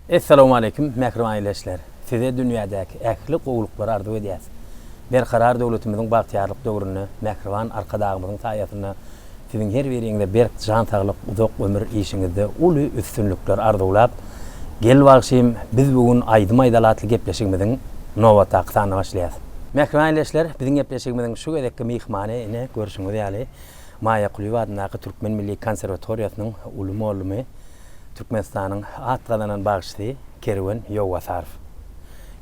Essalawmaleýkim mähriban ildeşler! Size dünýädäki ähli gowulyklary arzuw edýäs. Berkarar döwletimiziň bagtyýarlyk döwründe mähriban Arkadagymyzyň saýasynda siziň her biriňize berk jan saglyk, uzak ömür, işiňizde uly üstünlikler arzuwlap, Gel bagşym, biz bu gün aýdym aýdaly atly gepleşigimiziň nobatdaky sanyna başlaýas. Mähriban ildeşler, biziň gepleşigimiziň şu gezekki myhmany ine görşüňiz ýaly Maýa Kulyýewa adyndaky Türkmen milli konserwatoriýasynyň uly mollumy, Türkmenistanyň at gazanan bagşysy Kerwen Ýowbasarow.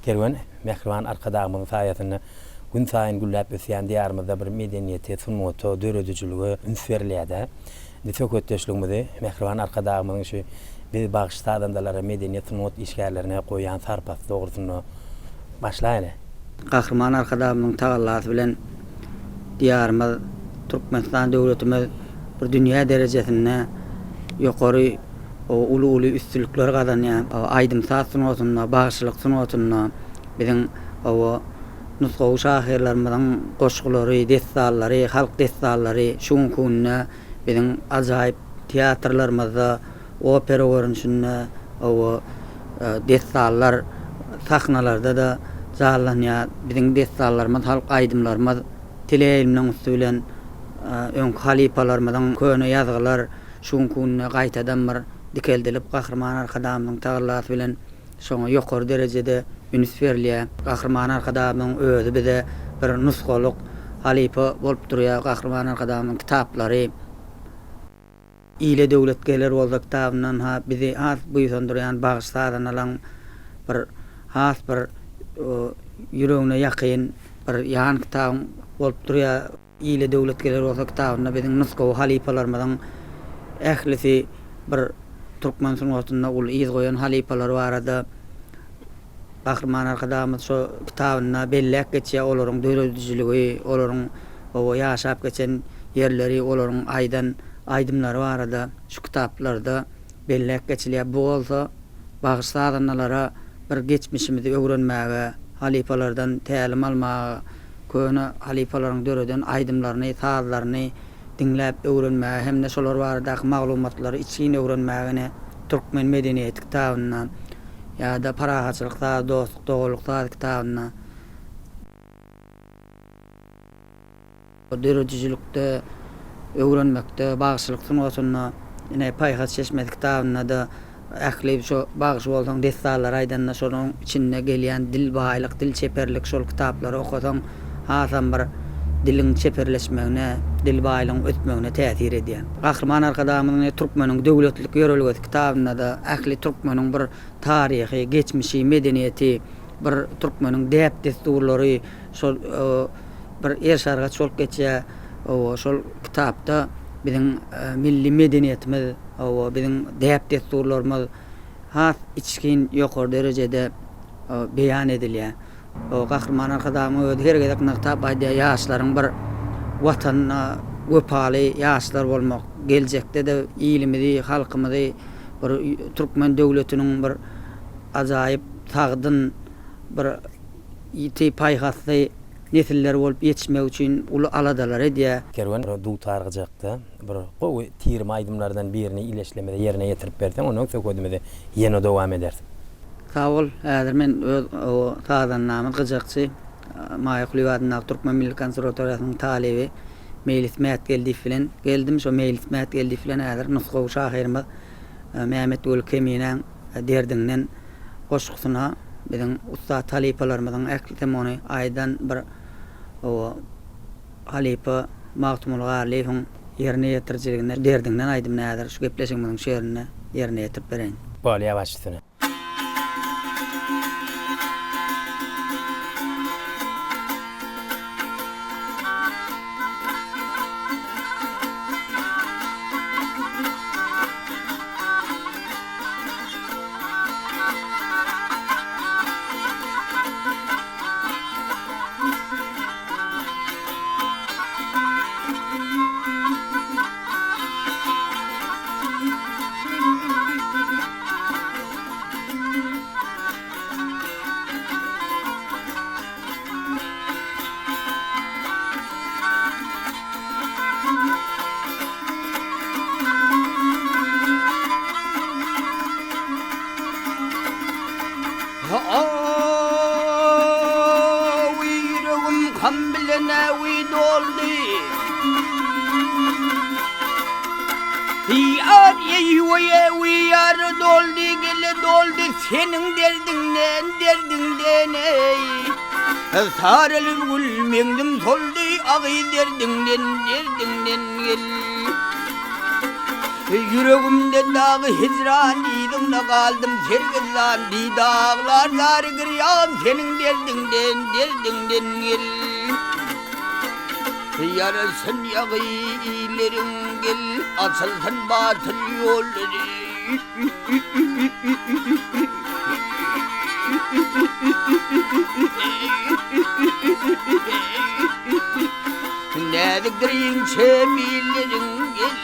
Kerwen, mähriban Arkadagymyzyň saýasynda günsaýyn gülläp ösýän Diýarymyzda bir medeniýete, sungata, döredijilige üns berilýär-dä. Indi söhbetdeşligimizi mähriban Arkadagymyzyň şu biz bagşy-sazandalara, medeniýet, sungat işgärlerine goýýan sarpasy dogrusynda başlaýaly. Gahryman Arkadagymyzyň tagallasy bilen Diýarymyz, Türkmenistan döwletimiz bir dünýä derejesinde ýokary uly-uly üstünlikler gazanýar. Aýdym-saz sungatynda, bagşylyk sungatynda biziň nusgawy şahyrlarymyzyň goşgulary, dessanlary, halk dessanlary şu günki günde biziň ajaýyp teatrlarymyzda opera görnüşinde dessanlar sahnalarda-da janlanýar. Biziň dessanlarymyz, halk aýdymlarymyz teleýaýlymlaryň üsti bilen öňki halypalarymyzyň köne ýazgylar şu günki günde gaýtadan bir dikeldilip, Gahryman Arkadagymyzyň tagallasy bilen şoňa ýokary derejede üns berilýär. Gahryman Arkadagymyzyň özi bize bir nusgalyk halypa bolup durýar. Gahryman Arkadagymyzyň kitaplary. Ile döwlet geler bolsa kitabyndan ha bizi has buýsandyrýan bagşy-sazandalaň bir has bir ýüregine ýakyn bir ýan kitabyň bolup durýar. Ile döwlet geler bolsa kitabynda biziň nusgawy halypalarymyzyň ählisi bir türkmen sungatynda uly yz goýan halypalar barada Gahryman Arkadagymyz şo kitabynda belläp geçýär, olaryň döredijiligi, olaryň oba ýaşap geçen ýerleri, olaryň aýdan aýdymlary barada şu kitaplarda belläp geçilýär. Bu bolsa bagşy-sazandalara bir geçmişimizi öwrenmäge, halypalardan tälim almaga, köne halypalaryň döreden aýdymlaryny, sazlaryny diňläp öwrenmäge hem-de şolar baradaky maglumatlary içgin öwrenmäge ine Türkmen medeniýeti kitabynda ýa-da Parahatçylyk sazy, dostluk, doganlyk sazy kitabynda Döredijilikde, öwrenmekde, bagşylyk sungatynda, ine, Paýhas çeşmesi kitabynda-da ähli şo bagşy bolsaň dessanlary aýdanda şolaryň içinde gelýän dil baýlyk, dil çeperlik şol kitaplary okasaň hasam bir diliň çeperleşmegine, dil baýlygyň ösmegine täsir edýär. Gahryman Arkadagymyzyň Türkmeniň döwletlilik ýörelgesi kitabynda-da ähli türkmeniň bir taryhy, geçmişi, medeniýeti, bir türkmeniň däp-dessurlary şol bir eriş-argaç bolup geçýär. Hawa, şol kitapda biziň milli medeniýetimiz, hawa, biziň däp-dessurlarymyz has içgin, ýokary derejede beýan edilýär. Gahryman Arkadagymyň özi her gezek nygtap aýdýar, ýaşlaryň bir Watanyna wepaly ýaşlar bolmak, geljekde-de ilimizi, halkymyzy bir türkmen döwletiniň bir ajaýyp, sagdyn, bir ýiti paýhasly nesiller bolup ýetişmegi üçin uly aladalar edýär. Kerwen bir dutar gyjakda bir gowy tirme aýdymlardan birini ileçlemede ýerine ýetirip berseň ondan söhbedimizi ýene dowam ederis. Sag bol. Häzir men öz sazandamyz gyjakçy Maýa Kulyýewa adyndaky Türkmen milli konserwatoriýasynyň talyby Meýlis Mätgeldiýew bilen geldim. Şo Meýlis Mätgeldiýew bilen häzir nusgawy şahyrymyz Mämmetweli Keminäň Derdiňden goşgusyna biziň ussat halypalarymyzyň ählisem ony aýdan bir halypa Magtymguly Garlyýewiň ýerine ýetirijiliginde Derdiňden aýdymyny häzir şu gepleşigimiziň şu ýerinde ýerine ýetirip bereýin. Bolýa baş üstüne. Awy ýüregim gam bilen äwi doldy. Ýar eý-weý äwi ýar doldy gele doldy seniň derdiňden derdiňden eý. Saralyp gül meňzim soldy agy derdiňden derdiňden gel. Ýüregimde dagy hijran yzyňda galdym sergezdan didaglar zary girýan seniň derdiňden derdiňden gel Ýaralsyn ýagy ileriň gel açylsyn batyl ýollary Näzikdir inçe billeriň gel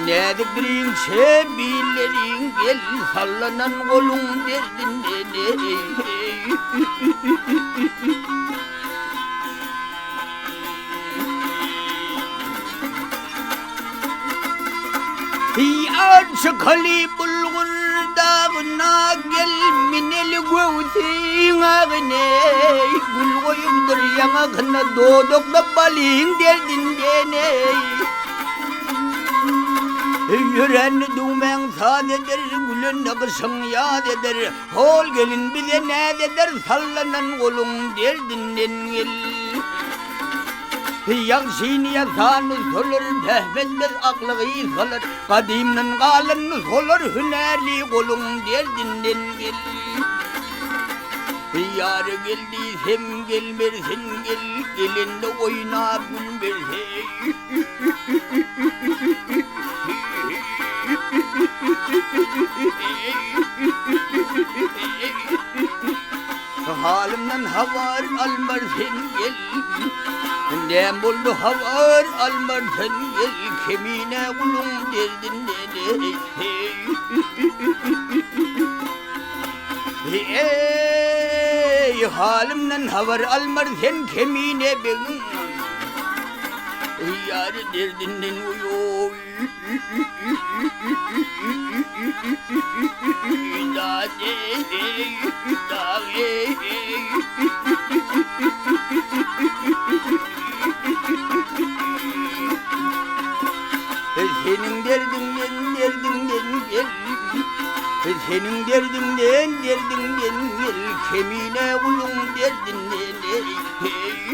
Näzikdir inçe billeriň gel Sallanan goluň derdinden eý Ýar çykaly Bulgur dagyna gel Mineli göwsüň agyna eý Gül goýupdyr ýaňagyna Dodakda balyň derdinden eý Ýörände düwmäň saz eder Gülende gyşyň ýaz eder Hol gelin bize näz eder Sallanan goluň derdinden gel. Ýagşyny ýasan nusgalar, Pähmetmez akly gysgalar, Gadymdan galan nusgalar, Hünärli goluň derdinden gel. Ýary gel diýsem gelmersin gel, Gelende oýnap gülmersin. Halymdan habar almar sen gel. Näm boldy habar almar sen gel. Kemine guluň derdinden eý. Eý, halymdan habar almar sen kemine begiň. Ýary derdinden oý. Seniň derdiňden, derdiňden gel, Seniň derdiňden, derdiňden gel, Kemine guluň derdinden, eý, eý.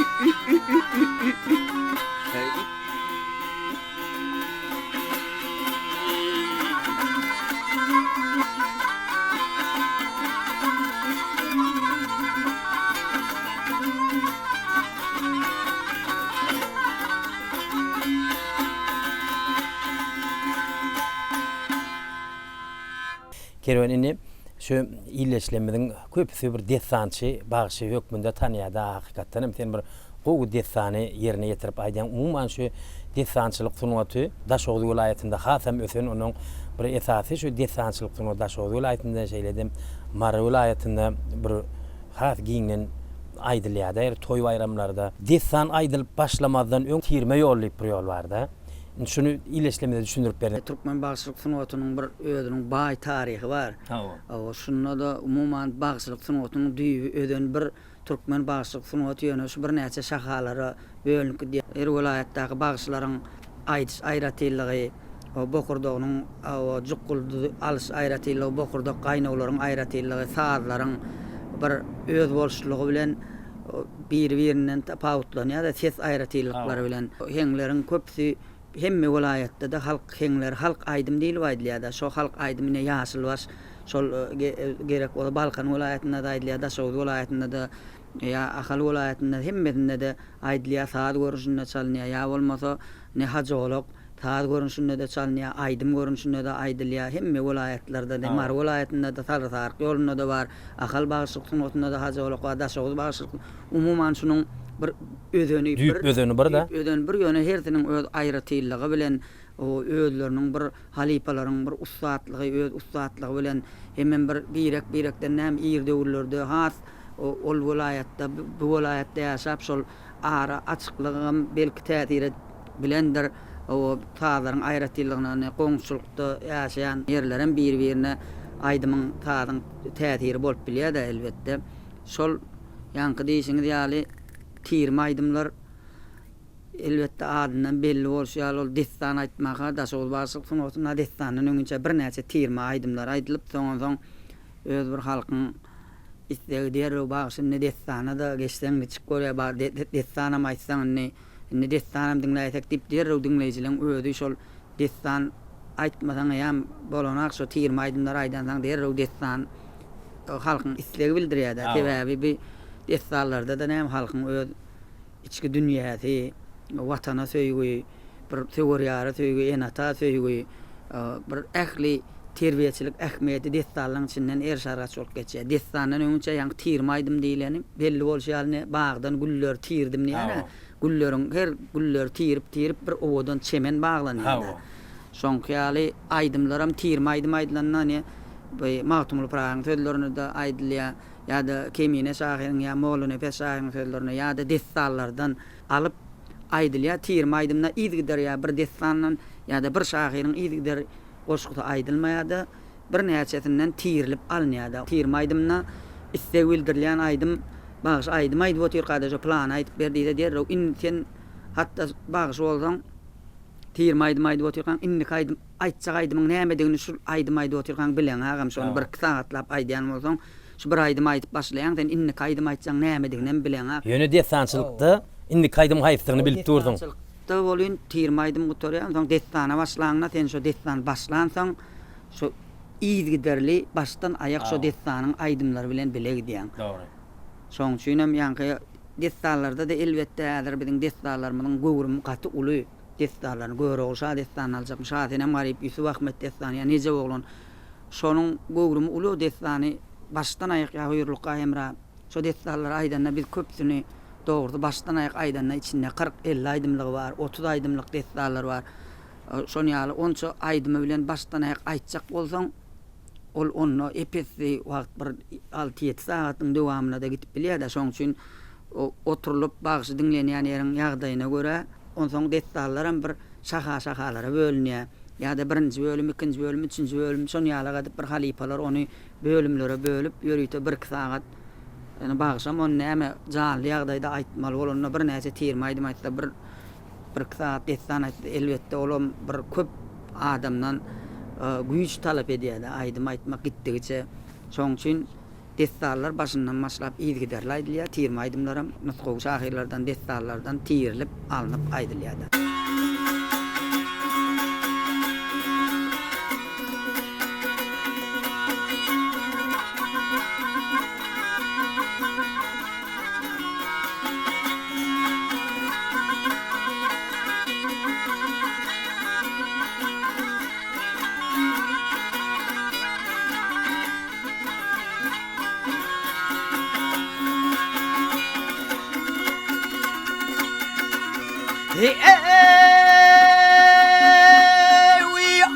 Kerwen indi şu ildeşlerimiziň köpüsi bir dessançy bagşy hökmünde tanýar-da, hakykatdan hem sen bir Gowy dessany ýerine ýetirip aýdýaň. Umuman şu dessançylyk sungaty Daşoguz welaýatynda hasam ösen onuň bir esasy şu dessançylyk sungaty Daşoguz welaýatynda şeýle-de Mary welaýatynda bir has giňden aýdylýar-da her toý baýramlarda. Dessan aýdylyp başlamazdan öň tirme ýol diýip bir ýol bar-da. Indi şuny ildeşlerimize düşündirip berseň. Türkmen bagşylyk sungatynyň bir özüniň baý taryhy bar. Hawa. Şunda-da umuman bagşylyk sungatynyň düýbi özeni bir Türkmen bagşylyk sungaty ýöne şu birnäçe şahalara bölünip gidýär. Her welaýatdaky bagşylaryň aýdyş aýratynlygy, bokurdagynyň jukguldy alyş aýratynlygy, bokurdak gaýnawlaryň aýratynlygy, sazlaryň bir özboluşlylygy bilen biri-birinden tapawutlanýar-da, ses aýratynlyklary bilen. Heňleriň köpüsi Hemme welaýatda-da halk heňleri, halk aýdym diýlip aýdylýar-da. Şo halk aýdymy ine Ýaşylbaş şol gerek bolsa Balkan welaýatynda-da aýdylýar, Daşoguz welaýatynda-da, ýa Ahal welaýatynda hemmesinde-de aýdylýar, saz görnüşinde çalynýar. Ýa bolmasa ine Hajyolak saz görnüşinde-de çalynýar, aýdym görnüşinde-de aýdylýar. Hemme welaýatlarda-da, Mary welaýatynda-da, Sarysaryk ýolunda-da bar, Ahal bagşylyk sungatynda-da Hajyolak bar, Daşoguz bagşylyk umuman şunuň bir özeni bir, Düýp özeni bir-de. Düýp özeni bir, ýöne hersiniň öz aýratynlygy bilen, özleriniň bir halypalaryň bir ussatlygy, öz ussatlygy bilen hemem bir birek-birekden näme ir döwürlerde has ol welaýatda, bu welaýatda ýaşap şol ara açyklygam belki täsir edip bilendir. O sazlaryň aýratynlygyna ine goňşulykda ýaşaýan ýerlerem bir-birine. aýdymyň, sazyň täsiri bolup bilýär-dä elbetde. Şol ýaňky diýşiňiz ýaly tirme aýdymlar elbetde adyndan belli bolşy ýaly ol dessan aýtmaka Daşoguz bagşylyk sungatynda dessandan öňinçä birnäçe tirme aýdymlar aýdylyp soňansoň öz bir halkyň islegi derrew bagşy indi dessana-da geçseň niçik bolýar bar dessanam aýtsaň indi indi dessanam diňläýsek diýip derrew diňleýjileň özi şol dessan aýtmasaň eýýäm bolanak şo tirme aýdymlary aýdansaň derrew dessan halkyň islegi bildirýär-dä sebäbi bi dessanlarda-da näme halkyň öz Içki dünýäsi, Watana söýgi, bir söwer ýara söýgi, ene-ata söýgi, bir ähli terbiýeçilik ähmiýeti dessanlaryň içinden eriş-argaç bolup geçýär. Dessandan öňünçä ýaňky tirme aýdym diýleni, belli bolşy ýaly ine, bagdan gülleri tirdim diýýär-ä. Gülleriň, her gülleri tirip-tirip bir owadan çemen baglanýar-da. Şoňky ýaly aýdymlaram tirme aýdym aýdylanda ine, bu Magtymguly Pyragynyň sözlerinde-de aýdylýar. ýa-da Kemine şahyryň ýa Mollanepes şahyryň sözlerine ýa-da dessanlardan alyp aýdylýar. Tirme aýdymda yzygider ýa bir dessandan ýa-da bir şahyryň yzygider goşgusy aýdylmaýar-da, birnäçesinden tirilip alynýar-da. Tirme aýdymda isleg bildirilýän aýdym bagşy aýdym aýdyp otyrka-da şo plany aýdyp ber diýse derrew indi sen hatda bagşy bolsaň tirme aýdym aýdyp otyrkaň indiki aýdym Aýtjak aýdymyň nämedigini şul aýdym aýdyp otyrkaň bileňagam şony birki sagatlap aýdýan bolsaň şu bir aýdymy aýdyp başlaýaň sen indiki aýdym aýtjaň nämediginem bileňak. Ýöne dessançylykda indiki aýdymyň haýsydygyny bilip dursuň. Dessançylykda welin tirme aýdym gutarýar onsoň dessana başlaňda sen şo dessany başlansoň şo yzgiderli başdan aýak şo dessanyň aýdymlary bilen bile gidýäň. Dogry. Şoň üçinem ýaňky dessanlarda-da elbetde häzir biziň dessanlarymyzyň göwrümi gaty uly. Dessanlaryny, Görogly şa dessanyny aljakmy, Şasenem Garyp, Ýusup Ahmet dessany ýa Nejep oglan, şonuň göwrümi uly o dessany başdan aýak ýa Hüýrlukga Hemra, şo dessanlary aýdanda biz köpüsini dogrusy başdan aýak aýdanda içinde 40, 50 aýdymlygy bar, 30 aýdymlyk dessanlar bar. Şon ýaly onça aýdymy bilen başdan aýak aýtjak bolsaň, ol onda ep-esli wagt bir alty-ýedi sagatyň dowamynda-da gidip bilýär-de, şonuň üçin oturylyp bagşy diňlenýän ýeriň ýagdaýyna görä, onsoň dessanlaram bir şaha-şahalara bölünýär. Ýa-da birinji bölüm, ikinji bölüm, üçünji bölüm, şon ýalak edip bir halypalar ony bölümlere bölüp, ýörite birki sagat, ýöne bagşam ony näme janly ýagdaýda aýtmaly bolanda birnäçe tirme aýdym aýtsa bir Birki sagat dessan aýtsa, elbetde, olam bir köp adamdan güýç talap edýär-de, aýdym aýtmak gitdigiçe. Şonuň üçin dessanlar başyndan başlap yzygiderli aýdylýar, tirme aýdymlaram nusgawy şahyrlardan, dessanlardan tirilip alnyp aýdylýar-da.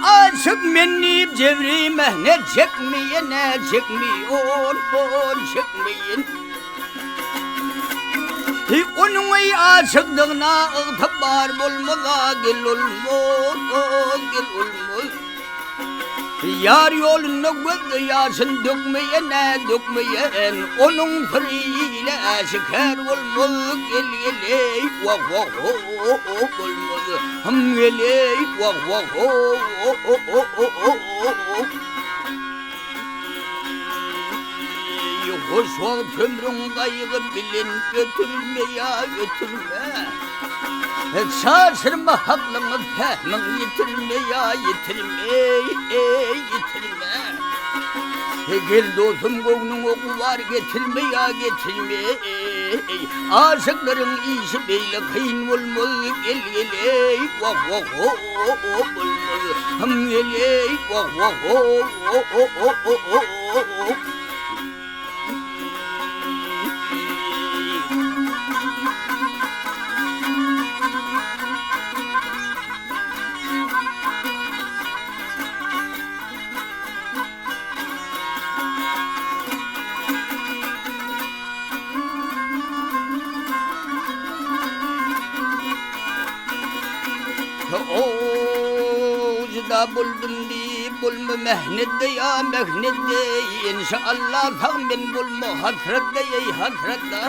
Aşyk men diýip jebri mähnet çekmeýen, çekmeýon, çekmeýen. Onuň eý aşykdygyna ygtybar bolmaz-a, gel olmaz, gel olmaz. Ýar ýolunda gözde ýaşyn dökmeýen-ä dökmeýen, onuň syry ile äşikär bolmaz, gel gel-eý, wah wah ho-o bolmaz, hym gel-eý, wah wah ho-o-o-o-o-o. Hoş wagt ömrüň gaýgy bilen ötürme ýa ötürme. Çaşyrma haklyňy pähmiň ýitirme ýa ýitirme eý ýitirme. Gel dostum göwnüňe gubar getirme ýa getirme eý. Aşyklaryň işi beýle kyn bolmaz gel gel eý wah wah ho bolmaz. Hym gel eý wah wah ho o o o o o. Juda buldum diýip. bolma mähnetde ýa mähnetde Enşalla sag men bolma hasratda eý hasratda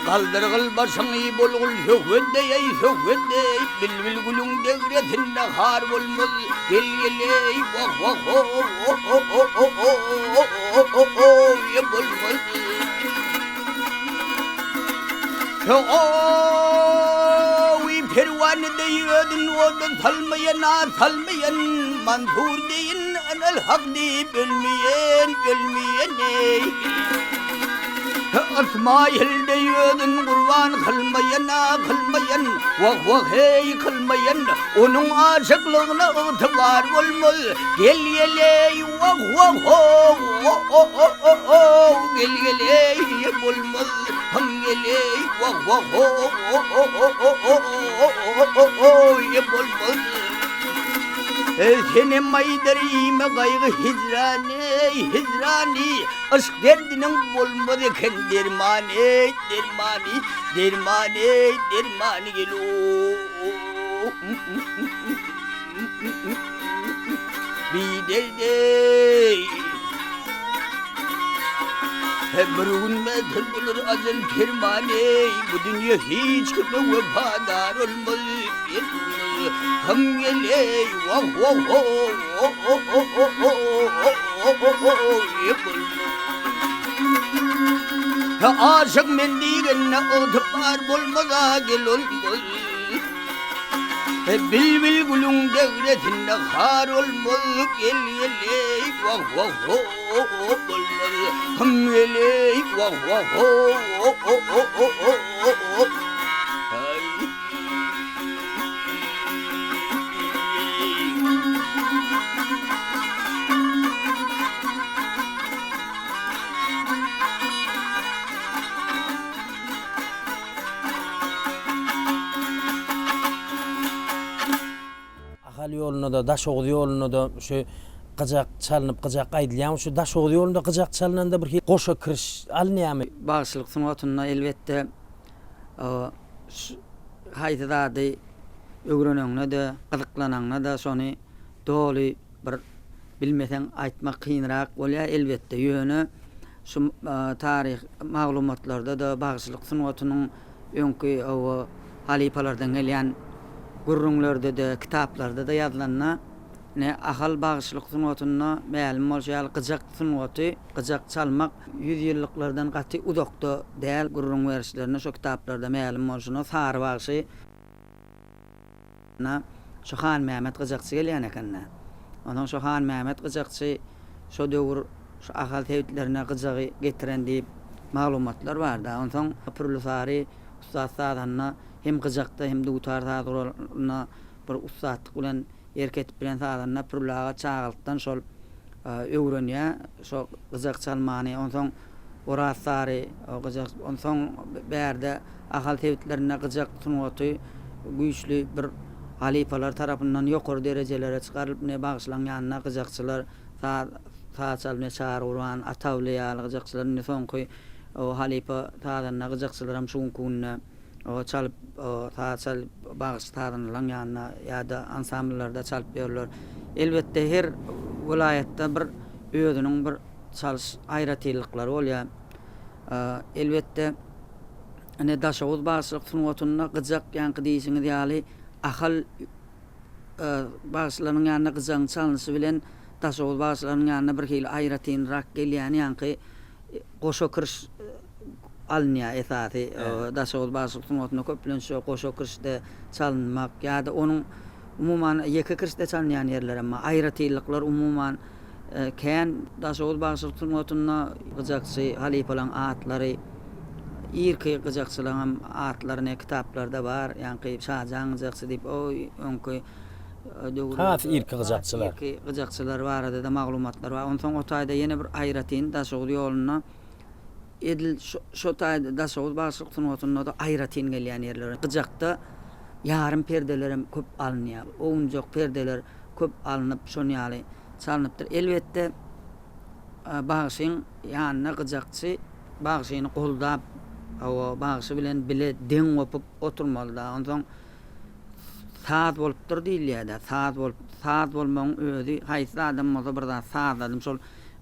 Galdyrgyl başyňy bolgul söhbetde eý söhbetde Bilbil gülüň degresinde har bolmaz Gel gel eý wah wah ho bolmaz. Oý, perwana deý özün oda salmaýan, a salmaýan, Mansur deýin Enel-Hak diýip ölmeýän, ölmeýän eý. Ysmaýyl deý özün gurban kylmaýan, a kylmaýan, wah-wah eý kylmaýan, Onuň aşyklygyna ygtybar bolmaz, gel gel eý, wah-wah ho-o-o-o-o-o, gel gel eý, bolmaz. Hym gel-eý, wah-wah-ho-o-o-o-o-o-o-o-o-oý bolmaz. Senem aýdar iýme gaýgy hijrany, hijrany, Yşk derdiniň bolmaz eken dermany, dermany, dermany, dermany gel-o-o-o. Bi-de-de. Bir gün mäter bolar ajal permany, Bu dünýe hiç kime wepadar olmaz. Hym gel-eý, wah-wah-ho-o-o-o-o-o-o-o-o-o-o Aşyk men diýgende ygtybar bolmaz-a gel olmaz. Bilbil gülüň degresinde har olmaz, Gel gel-eý, wah wah ho bolmaz, Hym gel-eý, wah wah ho o-o-o-o-o-o-o. Ahal ýolunda-da, Daşoguz ýolunda-da şu gyjak çalnyp, gyjak aýdylýarmy? Şu Daşoguz ýolunda gyjak çalnanda bir hili goşa kiriş alynýarmy? Bagşylyk sungatynda elbetde şu haýsy zady öwreneňde-de, gyzyklanaňda-da şony doly bir bilmeseň aýtmak kynrak bolýar elbetde. Ýöne Şu taryhy maglumatlarda-da bagşylyk sungatynyň öňki oba halypalardan gelýän gürrüňlerde-de, kitaplarda-da ýazylanda, ine, Ahal bagşylyk sungatynda mälim bolşy ýaly gyjak sungaty, gyjak çalmak ýüzýyllyklardan gaty uzakda däl gürrüň berişlerinde şo kitaplarda mälim bolşuna Sary bagşy, Na şu Hanmämmet gyjakçy gelýän eken-dä. Onsoň şu Hanmämmet gyjakçy şo döwür şu Ahal sebitlerine gyjagy getiren diýip maglumatlar bar-da. Onsoň Pürli Sary ussat sazanda hem gyjakda hem dutar saz guralynda bir ussatlyk bilen erk edip bilen sazanda Pürli aga çagalykdan şol öwrenýär şo gyjak çalmany. Onsoň Oraz Sary gyjak onsoň bärde Ahal sebitlerinde gyjak sungaty güýçli bir halypalar tarapyndan ýokary derejelere çykarylyp ne bagşylaň ýanynda gyjakçylar saz saz çalyp ne Çary Gurban, Atawly ýaly gyjakçylar indi soňky halypa sazanda gyjakçylaram şu günki günde çalyp saz çalyp bagşy sazandalaň ýanynda ýa-da ansambllarda çalyp ýörler. Elbetde her welaýatda bir özüniň bir çalyş aýratynlyklary bolýar. Elbetde, ine, Daşoguz bagşylyk sungatynda gyjak ýaňky diýşiňiz ýaly Ahal bagşylarynyň ýanynda gyjagyň çalnyşy bilen Daşoguz bagşylarynyň ýanynda bir hili aýratynrak gelýäni ýaňky goşa kiriş alynýar esasy Daşoguz bagşylyk sungatynda köplenç şo goşa kirişde çalynmak ýa-da onuň umuman ýeke kirişde çalynýan ýerlerem bar. Aýratynlyklar umuman Kän Daşoguz bagşylyk sungatynda gyjakçy halypalaryň atlary, irki gyjakçylaryňam atlary ne kitaplarda bar, ýaňky Şajan gyjakçy diýip, o öňki döwürlerde Has irki gyjakçylar. Has irki gyjakçylar barada-da maglumatlar bar. Onsoň o taýda ýene bir aýratyn Daşoguz ýolunda edil şo taýda Daşoguz bagşylyk sungatynda-da aýratyn gelýän ýerleri. Gyjakda ýarym perdelerem köp alynýar. Owunjak perdeler köp alnyp, şon ýaly çalnypdyr. Elbetde, bagşyň ýanynda gyjakçy bagşyny goldap, hawa, bagşy bilen bile deň gopup oturmaly-da. Onsoň. Saz bolupdyr diýilýär-dä, saz bolup, saz bolmagyň özi haýsy zadam bolsa bir zat sazladym şol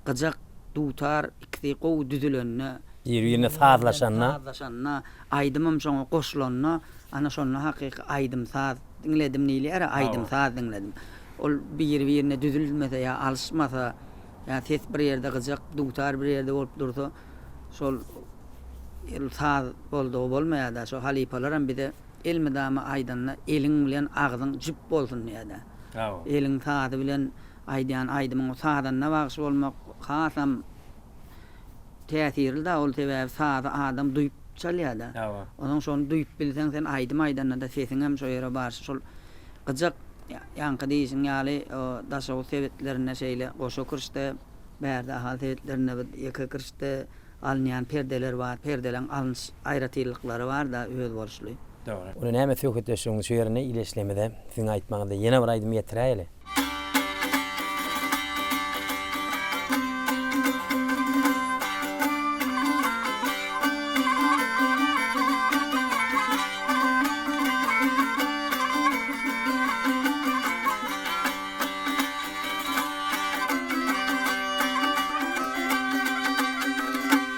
gyjak, dutar ikisi gowy düzülende, Bir-birine sazlaşanda. Sazlaşanda, aýdymam şoňa goşulanda, ana şonda hakyky aýdym-saz diňledim diýilýär-ä, aýdym-saz diňledim. Ol biri-birine düzülmese ýa alyşmasa, ýa ses bir ýerde gyjak, dutar bir ýerde bolup dursa, şol saz boldugy bolmaýar-da. Şo halypalaram bize elmydama aýdanda eliň bilen agzyň jüp bolsun diýýär-dä. Eliň sazy bilen aýdýan aýdymyň sazanda bagşy bolmak hasam täsirli-da ol sebäbi sazy adam duýup çalýar-da. Onsoň şony duýup bilseň sen aýdym aýdanda-da sesiňem şo ýere barşy şol gyjak ýaňky diýşiň ýaly Daşoguz sebitlerinde şeýle goşa kürşde bärde Ahal sebitlerinde bir ýeke kürşde alynýan perdeler bar perdeleň alnyş aýratynlyklary bar-da özboluşly. Dogry. Onda näme söhbetdeşligiň şu ýerinde ileçlemede siziň aýtmagyňyzda ýene bir aýdym ýetiräýeli.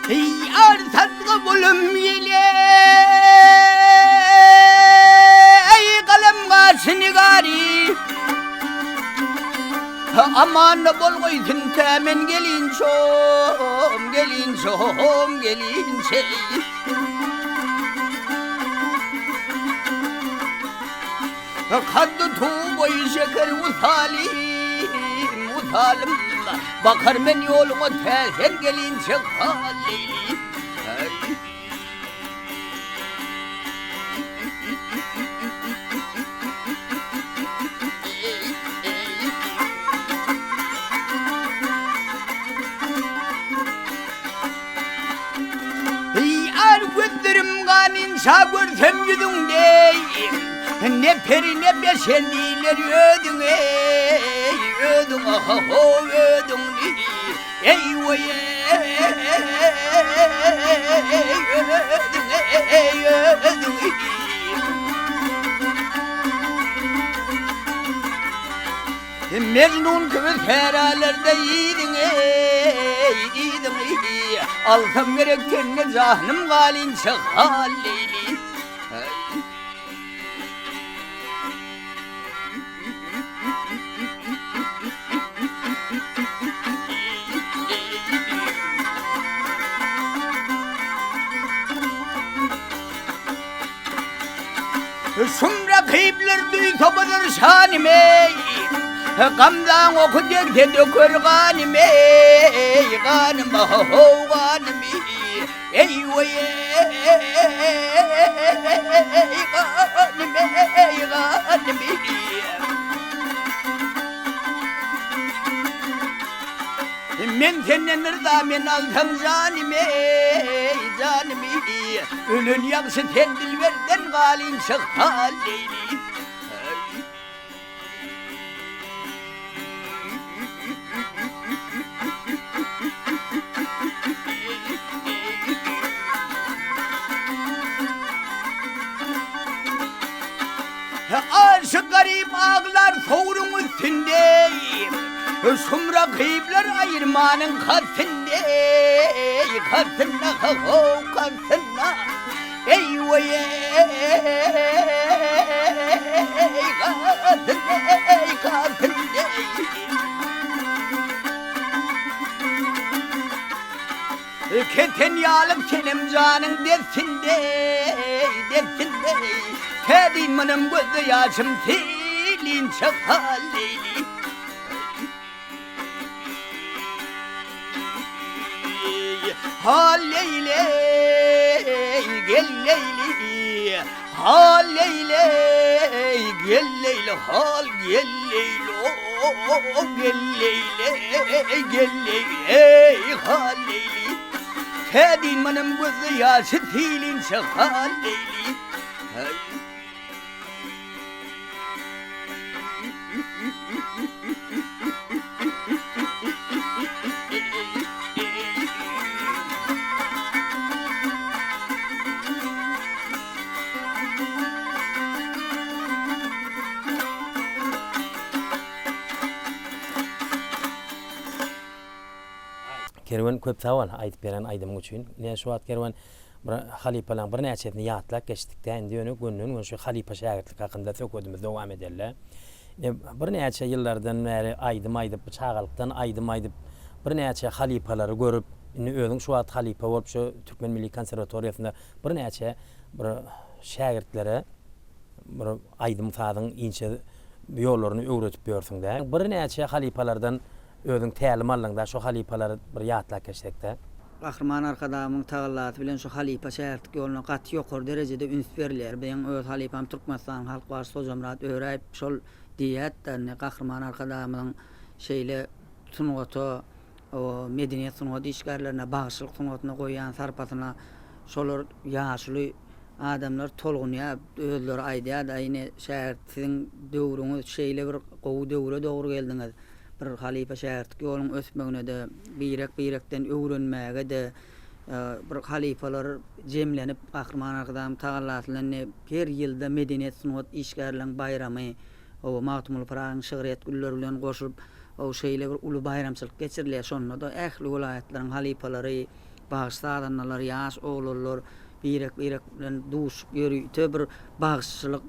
Ýar satgy gulum ýele Eý galem gaşy nigary Aman bolgaýsyn tä men gelinçom gelinçom gelinçe Kaddy tuw boýy şeker wysalym, wysalym, Bakar men ýoluňa tä sen gelinçe Halleýli. Ýar gözlerim ganynça görsem ýüzüňde Ne peri ne beşer diýler özüňe Özüňe ho özüňni Eý weý özüňe eý özüňi Mejnun kibi sähralerde yzyň eý, yzyň eý, Alsam gerek tende janym galynça hal leýli. Şum rakyplar duýsa bozar şanym eý, Gamzaň oky degse döker ganym eý, Ganym ho-how ganym eý, weý eý, ganym eý, ganym Men senden yrza men alsam janymy eý, janymy, Ölen ýagşy sen dilberden galynça hal leýli. Aşyk garyp aglar sowruň üstünde, Şum rakyplar aýyrmanyň kastynda, Kastynda ho-how kastynda, Eý weý eý kastynda eý kastynda. Keten ýalyk senem janyň destinde, destinde, Täzin munym gözde ýaşym selinçe Halleýli. Halleýli, gel Leýli, Halleýli, gel Leýli, hal gel Leýli, o gel Leýli, gel Leýli, eý hal Leýli. Täzin munym gözde ýaşy selinçe hal Leýli. Kerwen köp sag bol aýdyp beren aýdymyň üçin. Ine şu wagt Kerwen bir halypalaryň birnäçesini ýatlap geçdikdä indi ýöne gönden gön şu halypa şägirtlik hakynda söhbedimizi dowam edelä. Ine birnäçe ýyllardan bäri aýdym aýdyp bu çagalykdan aýdym aýdyp birnäçe halypalary görüp indi özüň şu wagt halypa bolup şu Türkmen milli konserwatoriýasynda birnäçe bir şägirtlere bir aýdym-sazyň inçe ýollaryny öwredip ýörsüň-dä. Birnäçe halypalardan özüň tälim aldyň-da, şo halypalary bir ýatlap geçsek-dä. Gahryman Arkadagymyň tagallasy bilen şu halypa-şägirtlik ýoluna gaty ýokary derejede üns berilýär. Biziň öz halypam Türkmenistanyň Halk bagşysy Hojamyrat Öräýew şol diýýärdi-de, indi Gahryman Arkadagymyzyň şeýle sungata, medeniýet sungat işgärlerine, bagşylyk sungatyna goýýan sarpasyna şolar ýaşuly adamlar tolgunýar, özleri aýdýar-da, ine, şägirt, siziň döwrüňiz şeýle bir gowy döwre dogry geldiňiz. Bir halypa-şägirtlik ýoluň ösmegine-de, birek-birekden öwrenmäge-de, bir halypalar jemlenip, Gahryman Arkadagymyň tagallasy bilen ine, her ýylda medeniýet-sungat işgärleriniň baýramy, hawa, Magtymguly Pyragynyň şygryýet gülleri bilen goşulyp, hawa, şeýle bir uly baýramçylyk geçirilýär. Şonda-da ähli welaýatlaryň halypalary, bagşy-sazandalar, ýaş oglanlar birek-birek bilen duşup ýörite bir bagşyçylyk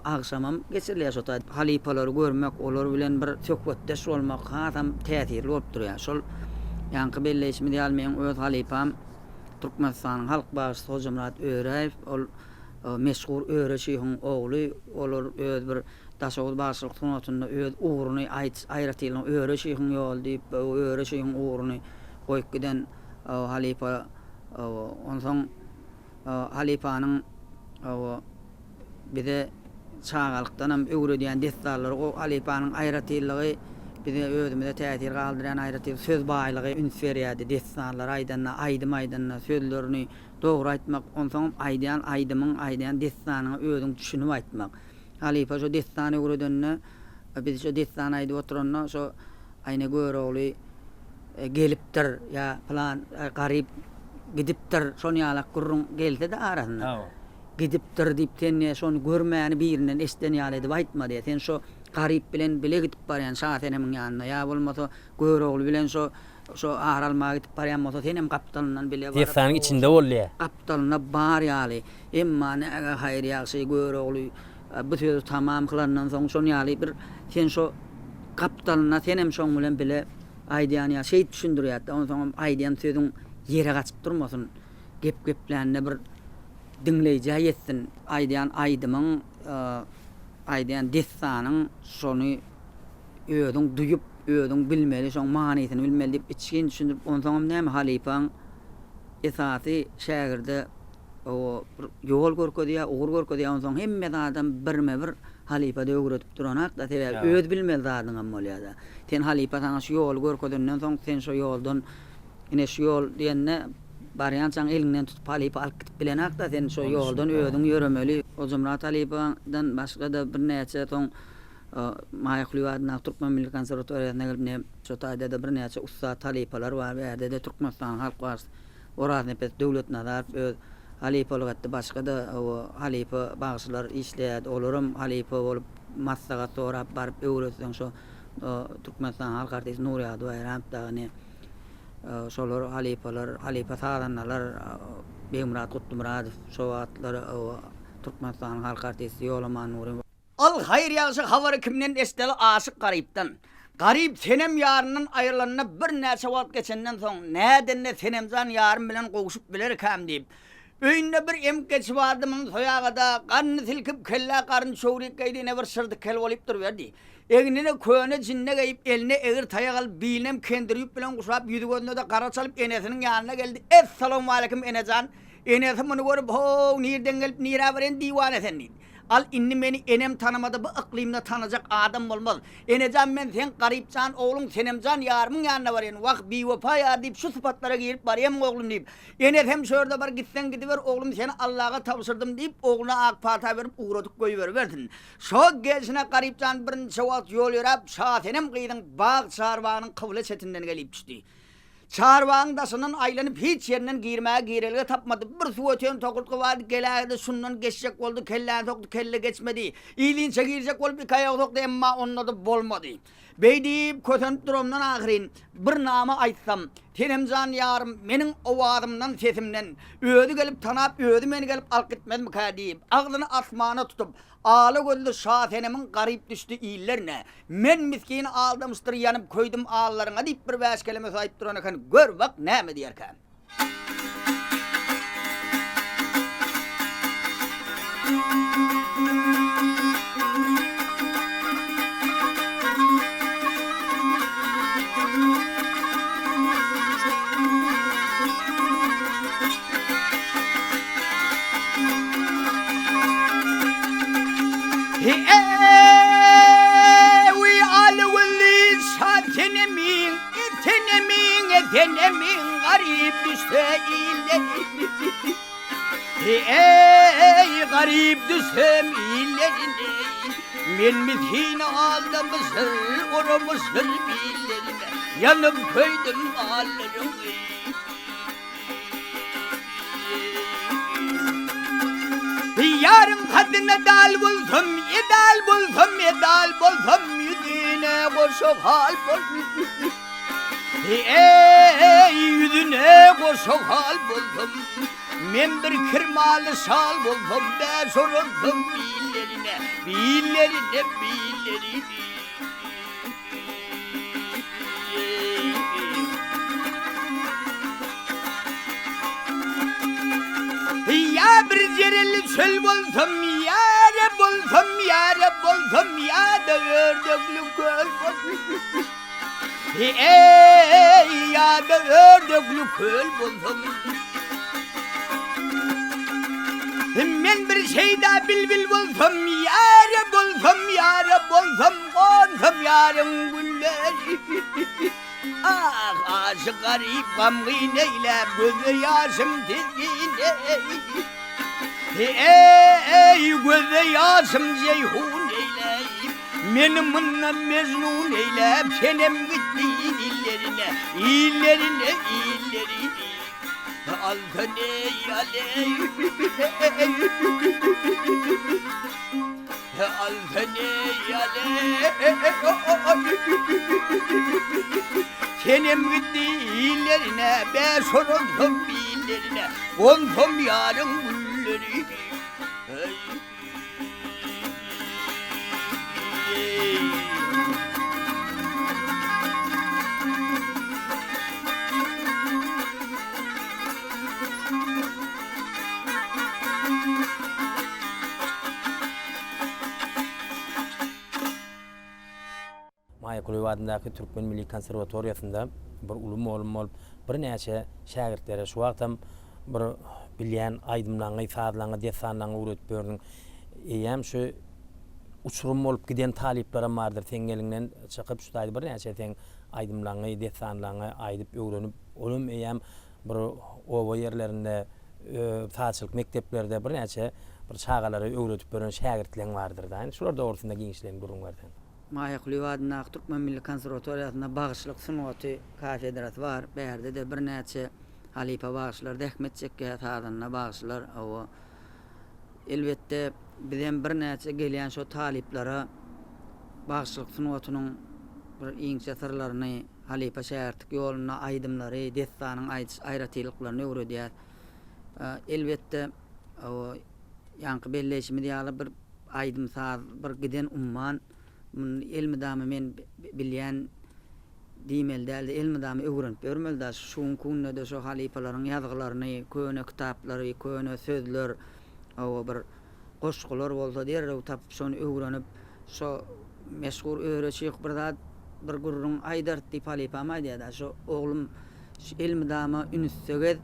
agşamam geçirilýär şo taýda. Halypalary görmek, olar bilen bir söhbetdeş bolmak hasam täsirli bolup durýar. Şol ýaňky belleýşimiz ýaly meň öz halypam Türkmenistanyň halk bagşysy Hojamyrat Öräýew, ol meşhur Öre şyhyň ogly, olar öz bir Daşoguz bagşylyk sungatynda öz ugruny aýratynlygy Öre şyhyň ýoly diýip, Öre şyhyň ugruny goýup giden halypa. Onsoň halypanyň bize çagalykdanam öwredýän dessanlary gowy. Halypanyň aýratynlygy bize özümize täsir galdyrýan aýratyn söz baýlygy üns berýärdi. Dessanlary aýdanda, aýdym aýdanda sözlerini dogry aýtmak, onsoňam aýdýan aýdymyň, aýdýan dessanyňa özüň düşünip aýtmak. Halypa şo dessan öwredende, biz şo dessan aýdyp oturanda şo Aýna Görogly gelipdir ýa pylan garyp gidipdir şon ýalak gürrüň gelse-de arasynda. Gidipdir diýip sen diýýär şony görmäni birinden eşiden ýaly edip aýtma diýýär. Sen şo garyp bilen bile gidip barýan Şasenemiň ýanyna ýa bolmasa Görogly bilen şo şo ar almaga gidip barýan bolsa senem gapdalyndan bile baryp. Dessanyň içinde bol diýýär. Gapdalynda bar ýaly. Emma näge haýyr ýagşy Görogly bu sözi tamam kylandan soň şon ýaly bir sen şo gapdalynda senem şoň bilen bile aýdýan ýa şeýdip düşündirýärdi onsoňam aýdýan sözüň ýere gaçyp durmasyn gep geplände bir diňleýjä ýetsin aýdýan aýdymyň aýdýan dessanyň şony özüň duýup özüň bilmeli şoň manysyny bilmeli diýip içgin düşündirip onsoňam näme halypaň esasy şägirde Hawa, bir ýol görkezýär, ugur görkezýär, onsoň hemme zadam birme-bir halypa-da öwredip duranok-da, sebäbi öz bilmeli zadyňam bolýar-da. Sen halypa saňa şu ýoly görkezenden soň, sen şo ýoldan, ine şu ýol diýende, barýançaň eliňden tutup halypa alyp gidip bilenok-da, sen şo ýoldan özüň ýöremeli. Hojamyrat halypadan başga-da birnäçe soň Maýa Kulyýewa adyndaky Türkmen milli konserwatoriýasyna gelip, ine, şo taýda-da birnäçe ussat halypalar bar. Bärde-de Türkmenistanyň halk bagşysy Oraznepes Döwletnazarow öz halypalyk etdi. Başga-da halypa bagşylar işleýärdi. Olaram halypa bolup maslahat sorap baryp öwretseň şo Türkmenistanyň halk artisti Nurýagdy Baýramow dagy ine şolar halypalar, halypa sazandalar Begmyrat Gutlymyradow şo wagtlar Türkmenistanyň halk artisti Ýolaman Nurymow. Al haýyr-ýagşy habary kimden eşideli aşyk Garypdan. Garyp Senem ýaryndan aýrylanyna birnäçe wagt geçenden soň, nädende Senemjan ýarym bilen gowşup bilerkäm diýip, öýünde bir emik geçi bardy, muny soýagada, ganyny silkip, kellä garyn çöwrik geýdi, ine bir şyrdy kel bolyp duruberdi. Egnine köne jinne geýip, eline egri taýak alyp, bilinem kendir ýüp bilen guşap, ýüzi-gözüne-de gara çalyp, enesiniň ýanyna geldi, Essalawmaleýkim, ene jan! Enesi muny görüp, How, nirden gelip, nirä barýan diwana sen? diýdi. Al, indi meni enem tanamady, bu yklymda tanajak adam bolmaz. Enejan, men seň Garypjan ogluň Senemjan ýarymyň ýanyna barýan. Wah, biwepa ýar diýip, şu sypatlara girip barýamyň oglum diýip. Enesem şu ýerde bar, gitseň gidiber, oglum, seni Allaga tabşyrdym diýip, ogluna ak pata berip, ugradyp goýberibersin. Şo gelşine Garypjan birniçe wagt ýol ýöräp, Şasenem gyzyň bag-çarbagynyň kybla çetinden gelip düşdi. Çarbagyň daşyndan aýlanyp hiç ýerinden girmäge girelge tapmady. Bir suw öten tokurtga bardy, gelägede şundan geçjek boldy, kelläni sokdy, kelle geçmedi. Ilinçe girjek bolup iki aýagy sokdy, emma onda-da bolmady. Beý diýip kösenip duramdan ahyryn, bir nama aýtsam, Senemjan ýarym meniň owazymdan, sesimden, özi gelip tanap, özi meni gelip alyp gitmezmikä diýip, agzyny asmana tutup, ala gözli Şasenemiň garyp düşdi illerine, men misgini aldamyşdyr ýanyp köýdüm allaryňa diýip bir bäş keleme söz aýdyp duran eken, gör bak näme diýerkä. Esenemiň garyp düşse illeri Eý garyp düşsem illerine Men misgin aldamyşyr uramyşyr billerine Ýanyp köýdüm allaryňy Ýaryň kadyna dal bolsam, edal bolsam, edal bolsam, Ýüzüne goşa hal bolsam. Eý, ýüzüne goşa hal bolsam, Men bir kirmaly şal bolsam, Bäş oransam billerine, Billerine, billerine. Ýa bir jereli çöl bolsam, Ýara bolsam, ýara bolsam, Ýa-da ördekli köl bolsam. Eý, ýa-da ördekli köl bolsam. Men bir şeýda bilbil bolsam, Ýara bolsam, ýara bolsam, Gonsam ýaryň gülleri. Ah, aşyk garyp gamgyn eýläp, Gözde ýaşym tezgin eý. Eý, gözde ýaşym jeýhun eýläp, Meni mundan mejnun eýläp, Senem gitdi illerine, Illerine, illerine. Alsana eý, aleý. Alsana eý, aleý. Senem gitdi illerine, Bäş horazam billerine, Gonsam ýaryň gülleri. Maýa Kulyýewa adyndaky Türkmen milli konserwatoriýasynda bir uly mugallym bolup, birnäçe şägirtlere şu wagtam bir bilýän aýdymlaňy, sazlaňy, dessanlaňy öwredip ýördüň. Eýýäm şu uçurym bolup giden talyplaram bardyr, seň eliňden çykyp şu taýda birnäçe seň aýdymlaňy, dessanlaňy aýdyp öwrenip, olam eýýäm bir oba ýerlerinde, sazçylyk mekdeplerde birnäçe bir çagalara öwredip ýören şägirtleň bardyr-da. Indi şular dogrusynda giňişleýin gürrüň berseň. Maýa Kulyýewa adyndaky Türkmen milli konserwatoriýasynda bagşylyk sungaty kafedrasy bar. Bärde-de birnäçe halypa bagşylar zähmet çekýär, sazanda bagşylar. Hawa, elbetde, bizem birnäçe gelýän şo talyplara bagşylyk sungatynyň bir inçe syrlaryny, halypa-şägirtlik ýolunda aýdymlary, dessanyň aýdyş aýratynlyklaryny öwredýär. Elbetde, hawa, ýaňky belleýşimiz ýaly bir Aýdym-saz bir giden umman. Muny elmydama men bilýän diýmeli däldi, elmydama öwrenip ýörmeli daş. Şu günki günde-de şo halypalaryň ýazgylaryny, köne kitaplary, köne sözler, hawa bir goşgular bolsa derrew tapyp şony öwrenip, şo meşhur Öre şyh bir zat, bir gürrüň aýdart diýip halypam aýdýar-da, şo oglum Şu elmydama ünsde gez,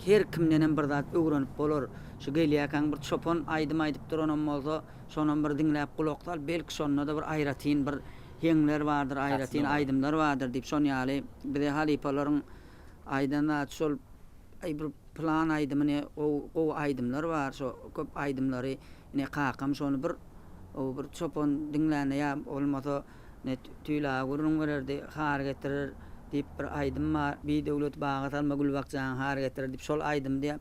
her kimdenem bir zat öwrenip bolar. Şu gelýärkäň bir çopan aýdym aýdyp duranam bolsa, şonam bir diňläp gulak sal, belki şonda-da bir aýratyn bir heňler bardyr, aýratyn aýdymlar bardyr diýip, şon ýaly bize halypalaryň aýdan zady şol, aý bir pylan aýdymy ne gowy gowy aýdymlar bar, şo köp aýdymlary ine kakam şony bir bir çopan diňlände ýa bolmasa Ne Tüýli aga gürrüň bererdi, Har getirer diýip bir aýdym bar. Bi döwleti baga salma gül bakjaňy har getirer diýip şol aýdymy diýýär.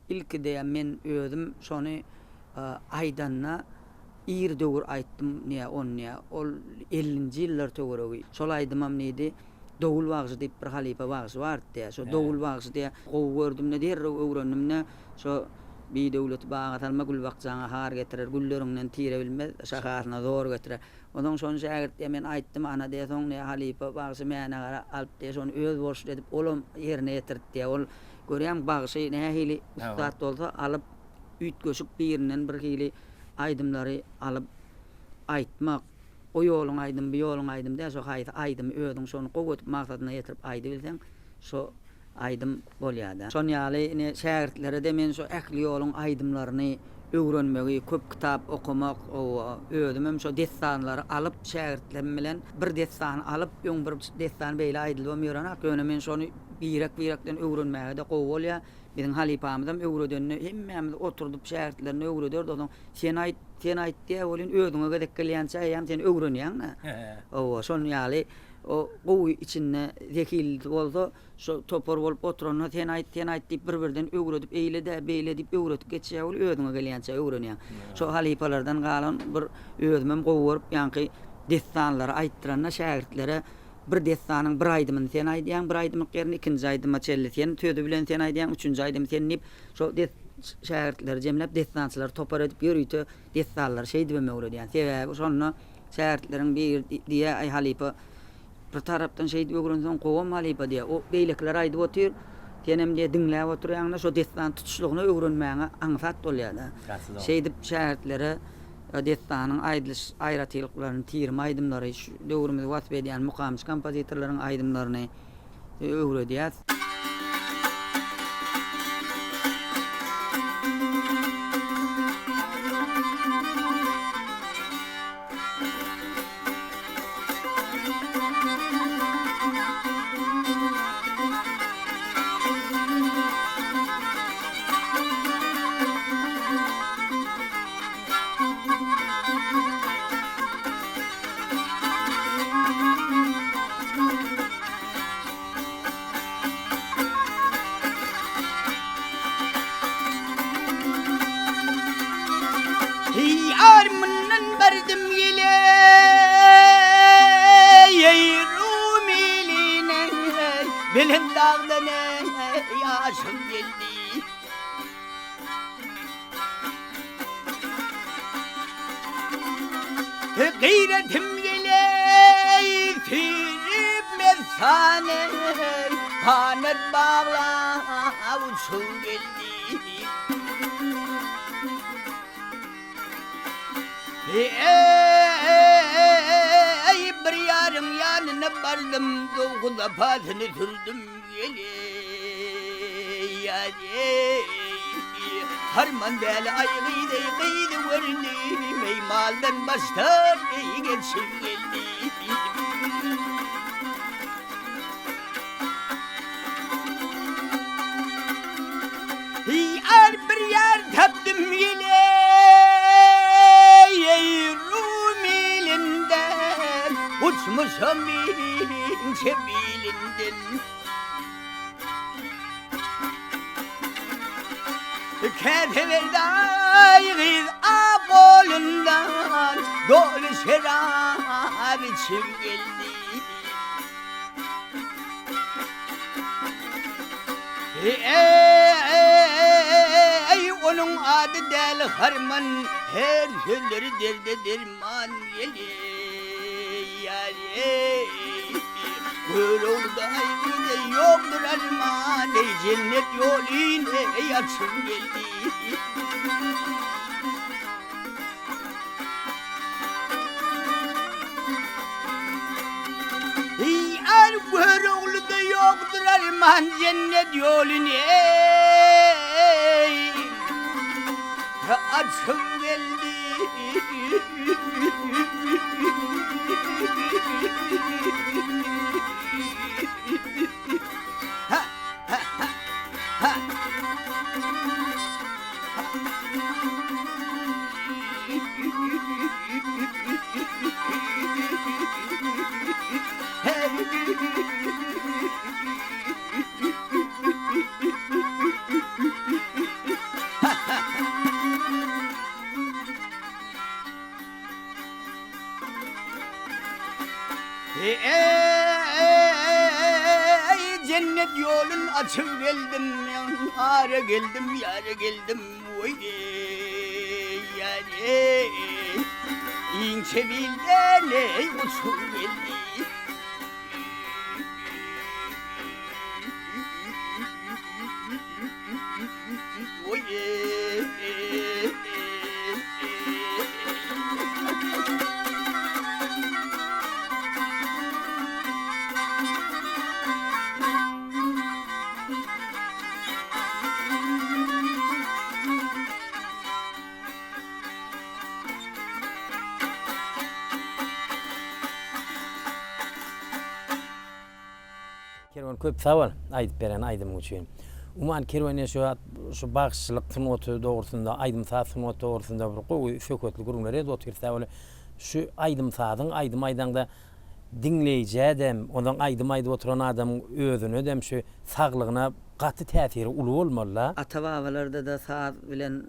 Ilki diýýär men özüm şony aýdanda. Ir döwür aýtdym nä ony nä ol ellinji ýyllar töweregi. Şol aýdymam nidi Dowul bagşy diýip bir halypa bagşy bardy diýä. Şo Dowul bagşy diýä gowy gördüm-de derrew öwrendim-de şo Bi döwleti baga salma gül bakjaňa har getirer, gülleriňden tire bilmez, şahasyna zor getirer. Onsoň şony şägirt diýä men aýtdym ana diýä soň diýä halypa bagşy Mäne gara alyp diýä şony öz bolşly edip olam ýerine ýetirdi diýä. Ol görýäň bagşy nähili ussat bolsa alyp üýtgeşik birinden bir hili aýdymlary alyp aýtmak, o ýoluň aýdymy, bu ýoluň aýdymy däl, şo haýsy aýdymy özüň şony gowy edip maksadyna ýetirip aýdybilseň, şo aýdym bolýar-da. Şon ýaly ine şägirtlere-de men şo ähli ýoluň aýdymlaryny öwrenmegi, köp kitap okamak, owa, özümem şo dessanlary alyp şägirtlerim bilen bir dessany alyp, öň bir dessan beýle aýdylybam ýörenak, ýöne men şony birek-birekden öwrenmäge-de gowy bolýar. Biziň halypamyzam öwredende hemmämizi oturdyp şägirtlerine öwrederdi onsoň sen aýt, sen aýt diýýär welin özüňe gezek gelýänçä eýýäm sen öwrenýäň-dä. Hawa, şonuň ýaly o gowy içinde zehillisi bolsa şo topar bolup oturanda sen aýt, sen aýt diýip bir-birden öwredip eýle-dä, beýle diýip öwredip geçýär welin özüňe gelýänçä öwrenýäň. Şo halypalardan galan bir özümem gowy görüp ýaňky dessanlary aýtdyranda şägirtlere Bir dessanyň bir aýdymyny sen aýdýaň, bir aýdymlyk ýerini ikinji aýdyma çenli sen, sözi bilen sen aýdýaň, üçünji aýdymy sen diýip, şo des şägirtleri jemläp, dessançylary topar edip, ýörite dessanlary şeýdibem öwredýän. Sebäbi şonda şägirtleriň biri diýýär, Aý, halypa, bir tarapdan şeýdip öwrenseň gowam halypa diýýär. O beýlekiler aýdyp otyr, senem diýýär, diňläp oturýaň-da, şo dessany tutuşlygyna öwrenmäňe aňsat bolýar-da. Şeýdip şägirtlere Dessanyň aýdylyş aýratynlyklaryny, tirme aýdymlary, şu döwrümizi wasp edýän mukamçy kompozitorlaryň aýdymlaryny öwredýäs. Ýar mundan bardym gele Rumiline Belent dagdan ýaşym geldi. Gyratim gele sürüp mesane Ganat baglap uçup geldi. Eý bir ýaryň ýanyna bardym Dowky zapasyny sürdüm gele Ýar-eý Harman däli aý gyzy gyzy gördüm Eý maldan başdan eý geçip geldi. Ýar bir ýar tapdym ýele Rum ilinden Uçmuşam inçe bilinden Käse berdi aý gyz ak golundan Doly şerap içip geldi. Eý, onuň ady däli harman, Her sözleri derde derman Ýar, eý, Görogluda aýbyda ýokdur arman, Eý, jennet ýolyn, eý, açyp geldi. Ýar Görogluda ýokdur arman jennet ýoluny eý açyp geldi. Ha ha ha ha. Muhabbet ýolun açyp geldim, Ýara geldim, ýara geldim, Oý, ýar-eý. Inçe bilden eý uçup geldim. Oý, eý. Kerwen köp sag bol aýdyp beren aýdymyň üçin. Umuman Kerwen ine şu wagt şu bagşyçylyk sungaty dogrusynda, aýdym-saz sungaty dogrusynda bir gowy söhbetli gürrüňler edip otyrys. Ol şu aýdym-sazyň aýdym aýdaňda diňleýjä-dem, onsoň aýdym aýdyp oturan adamyň özüne-dem şu saglygyna gaty täsiri uly bolmaly-da. Ata-babalarda-da saz bilen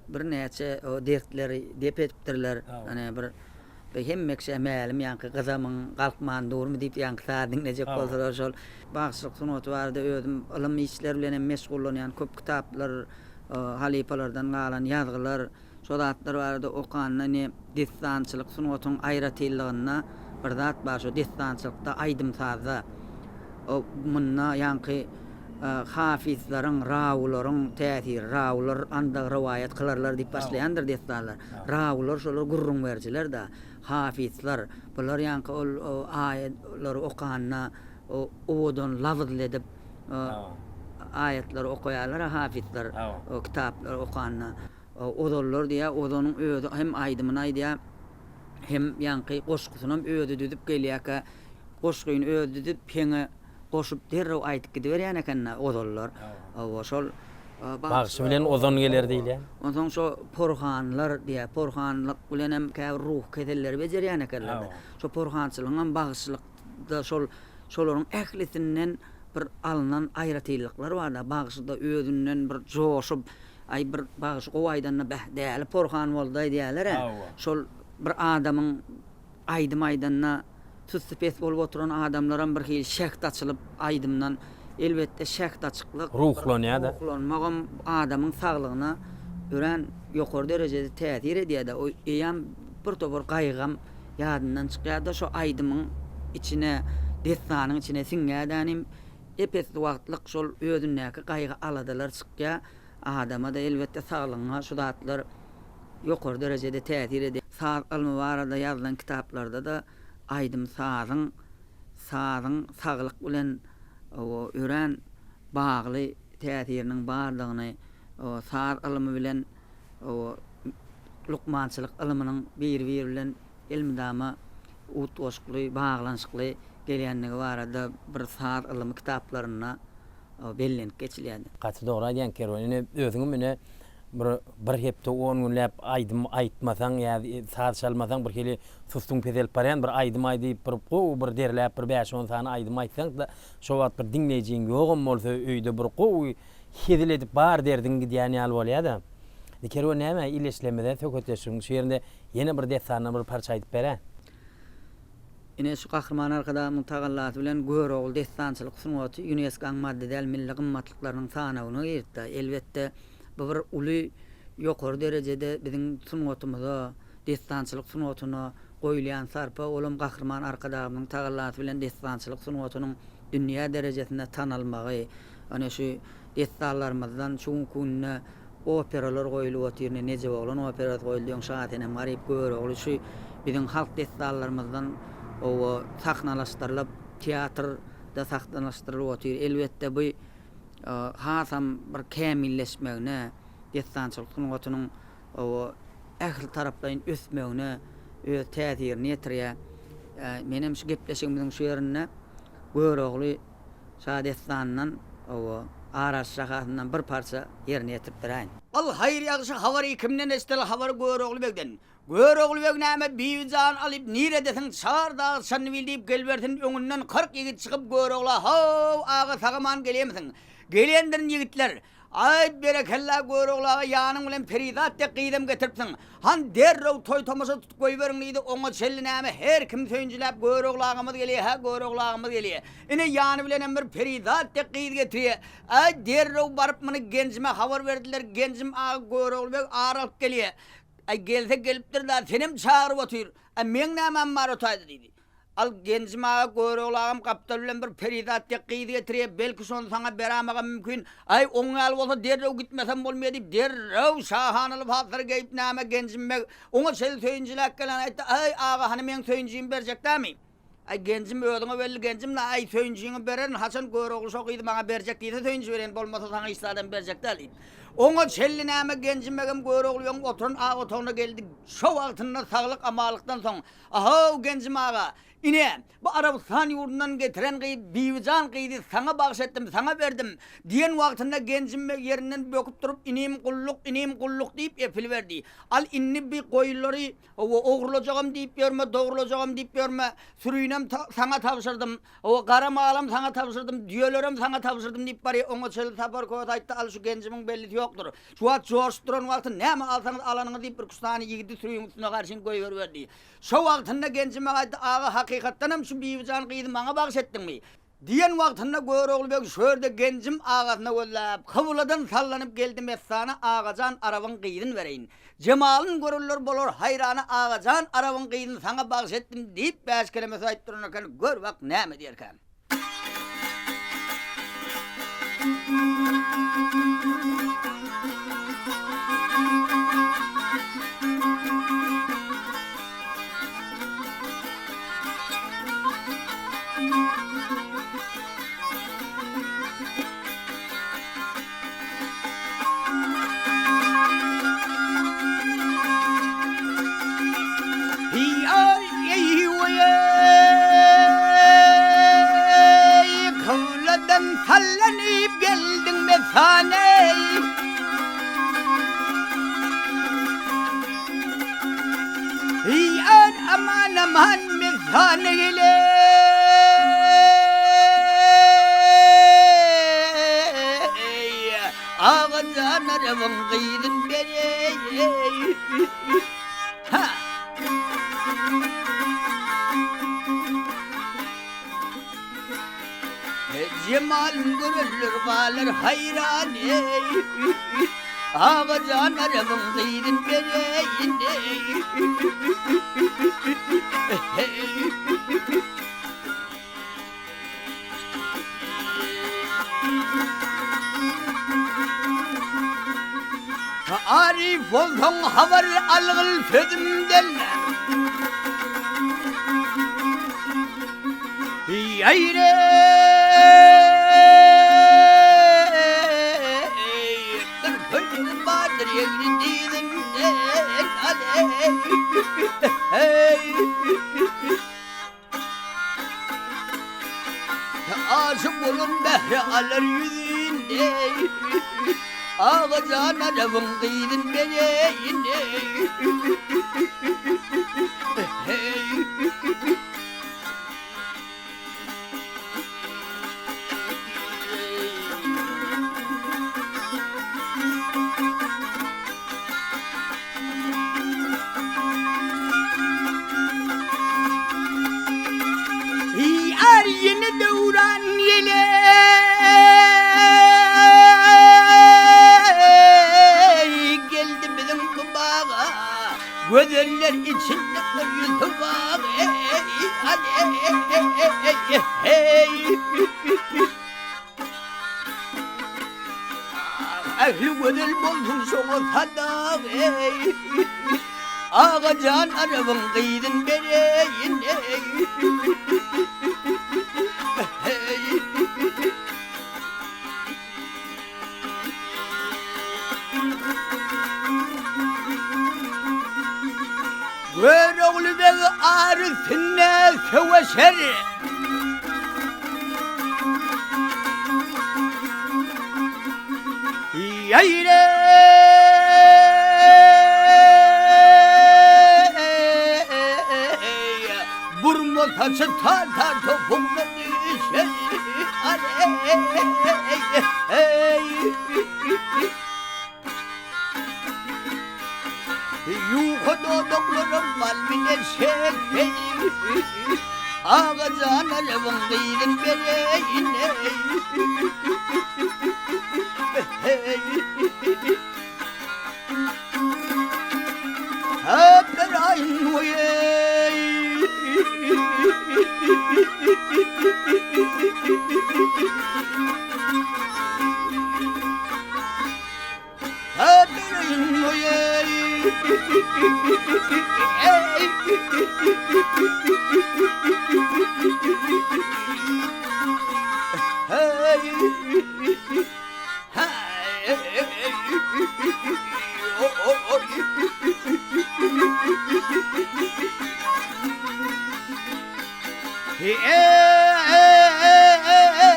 birnäçe dertleri dep edipdirler. Ine bir hemme kişä mälim ýaňky gyzamyň galkman durmy diýip ýaňky saz diňlejek bolsalar şol bagşylyk sungaty barada özüm ylym işleri bilen hem meşgullanýan köp kitaplar halypalardan galan ýazgylar Şo zatlar barada okanda ine dessançylyk sungatyň aýratynlygynda bir zat bar şo dessançylykda aýdym-sazda o munda ýaňky hafizleriň rawularyň täsiri rawular andag rowaýat kylarlar diýip başlaýandyr dessanlar rawular şolar gürrüň berijiler-da hafizler bular ýaňky ol aýatlary okanda owadan labyzly edip aýatlary okaýarlar-a hafizler kitaplary okanda. Ozallar diýýär, Ozanyň özi hem aýdymyny aýdýar, hem ýaňky goşgusynam özi düzüp gelýärkä, goşgyny özi düzüp, heňe goşup derrew aýdyp gidiberýän eken-dä ozallar. Hawa, şol Bagşy bilen ozan geler diýilýär. Onsoň şo porhanlar diýýär, porhanlyk bilen hem käbir ruhy keselleri bejerýän ekenler-de. Şo porhançylygyňam bagşylykda şol şolaryň ählisinden bir alnan aýratynlyklar bar-da, bagşyda özünden bir joşup, Aý bir bagşy gowy aýdanda bäh däli porhan boldaý diýýäler-ä. Şol bir adamyň aýdym aýdanda sussy pes bolup oturan adamlaram bir hili şäht açylyp aýdymdan elbetde şäht açyklyk Ruhlanýa-da. Ruhlanmagam adamyň saglygyna örän ýokary derejede täsir edýä-de. O eýýäm bir topar gaýgam ýadyndan çykýa-da şo aýdymyň içine dessanyň içine siňýä-dänim Ep-esli wagtlyk şol özündäki gaýgy-aladalar çykýar. Adama-da elbetde saglygyňa şu zatlar ýokary derejede täsir edýär. Saz ylmy barada ýazylan kitaplarda-da aýdym-sazyň, sazyň saglyk bilen örän bagly täsiriniň bardygyny, saz ylmy bilen lukmançylyk ylmynyň biri-biri bilen elmydama utgaşykly, baglanyşykly gelýändigi barada bir saz ylymy kitaplarynda bellenip geçilýärdi. Gaty dogry aýdýaň Kerwen. Ine özüňem ine bir bir hepde on günläp aýdym aýtmasaň ýa saz çalmasaň bir hili sustuň peselip barýan bir aýdym aýdyp bir gowy bir derläp bir bäş-on sany aýdym aýtsaň şo wagt bir diňleýjiň ýogam bolsa öýde bir gowy hezil edip bar derdiň gidýän ýaly bolýada. Indi Kerwen näme illeşlemede söhbetdeşligiň şu ýerinde ýene bir dessandan bir parça aýdyp berä. Ine, şu Gahryman Arkadagymyzyň tagallasy bilen Görogly dessançylyk sungaty ÝUNESKO-nyň maddy däl milli gymmatlyklarynyň sanawyna girdi. Elbetde, bu bir uly, ýokary derejede biziň sungatymyza, dessançylyk sungatyna goýulýan sarpa, olam Gahryman Arkadagymyzyň tagallasy bilen dessançylyk sungatynyň dünýä derejesinde tanalmagy, ine şu dessanlarymyzdan şu günki günde Operalar goýulyp otyr, ine Nejeboglan operasy goýuldy, öň Şasenem Garyp, Görogly şu biziň halk dessanlarymyzdan oba sahnalaşdyrylyp, teatrda sahnalaşdyrylyp otyr. Elbetde bu hasam bir kämilleşmegine, dessançylyk sungatynyň oba ähli taraplaýyn ösmegine öz täsirini ýetirýär. Menem şu gepleşigimiziň şu ýerinde Görogly Şadessandan, hawa, Araş şahasyndan bir parça ýerine ýetirip beräýin. Ol haýyr-ýagşy habary kimden eşideli habary Görogly begden. Görogly beg näme Bibijan alyp niredesiň çar dag Çandybil diýip gelibersin öňünden 40 ýigit çykyp Görogla how aga sag-aman gelýemisiň? Gelýändirin ýigitler. Aý, berekella, Görogly aga, ýanyň bilen perizat dek gyzam getiripsiň. Han derrew toý-tomaşa tutup goýberiň diýdi, oňa çenli näme her kim söýünjiläp Görogly agamyz gelýä, hä, Görogly agamyz gelýä. Ine, ýany bilenem bir perizat dek gyz getirýä. Aý, derrew baryp muny Genjime habar berdiler, Genjim aga Görogly beg ar alyp gelýä. Aý, gelse gelipdir-dä, senem çagyryp otyr. Aý, meň nämäm bar o taýda diýdi. Al, Genjim aga, Görogly agam gapdal bilen bir perizat dek gyz getirýär, belki şony saňa berämegem mümkin. Aý, oň ýaly bolsa derrew gitmesem bolmaýar diýip, derrew şahana lybaslary geýip näme Genjim beg oňa çenli söýünjiläp gelen aýtdy, Aý, aga, hany meň söýünjimi berjek dämi? Aý, Genjim özüňe belli Genjim-le, aý, söýünjiňi bererin, haçan Görogly şo gyzy maňa berjek diýse söýünji bereýin, bolmasa saňa hiç zadam berjek däl diýip. Oňa çenli näme Genjim begem Görogly begiň oturan ak otagyna geldi. Şo wagtynda saglyk-amanlykdan soň, Ahow, Genjim aga, ine, bu Arabystan ýurdundan getiren gyz Bibijan gyzy saňa bagyş etdim, saňa berdim, diýen wagtynda Genjim beg ýerinden böküp turup, Inim gulluk, inim gulluk diýip epiliberdi. Al indi bi goýunlary, hawa, ogurlajagam diýip ýörme, dogrulajagam diýip ýörme, sürinem saňa tabşyrdym, hawa, gara malam saňa tabşyrdym, düýelerem saňa tabşyrdym diýip barýar. Oňa çenli Sapar köse aýtdy, Al şu Genjimiň bellisi ýokdur. Şu wagt joşup duran wagty näme alsaňyz alanyňyz diýip birküç sany ýigidi sürüň üstüne garşyn goýberiberdi. Şo wagtynda Genjim aga aýtdy, Aga hakykatdanam şu Bibijan gyzy maňa bagyş etdiňmi? Diýen wagtynda Görogly beg şu ýerde Genjim agasyna gözläp, kybladan sallanyp geldi messana Agajan Arabyň gyzyn bereýin. Jemalyn görenler bolar haýrana Agajan Arabyň gyzyny saňa bagyş etdim diýip bäş keleme söz aýdyp duran eken, gör bak näme diýerkäm. Kybladan sallanyp geldiň mesane Ýar aman aman mesane gele Agajan arabyň gyzyn bereý. Ha! Jemalyn görenler galar haýran eý. Agajan arabyň gyzyn bereýin eý. Aryf bolsaň habar algyl sözümden. Ýaýra bir köýnegim bardyr egri dyzymdan aleý. Aşyk bolan bähre alar ýüzünde Agajan Arabyň gyzyn bereýin Ýar ýene döwran ýele Geldi biziň bu baga Gözeller içinde bir ýüzi bar Ey, hey, Ähli gözel bolsun şoňa sadak eý. Agajan Arabyň gyzyn bereýin eý. Görogly beg ar üstünde söweşer. Ýaýra! Burma saçy tar-tar topugyna düşer. Aleý! Bal bile şekeri Agajan arabyň gyzyn bereýin eý.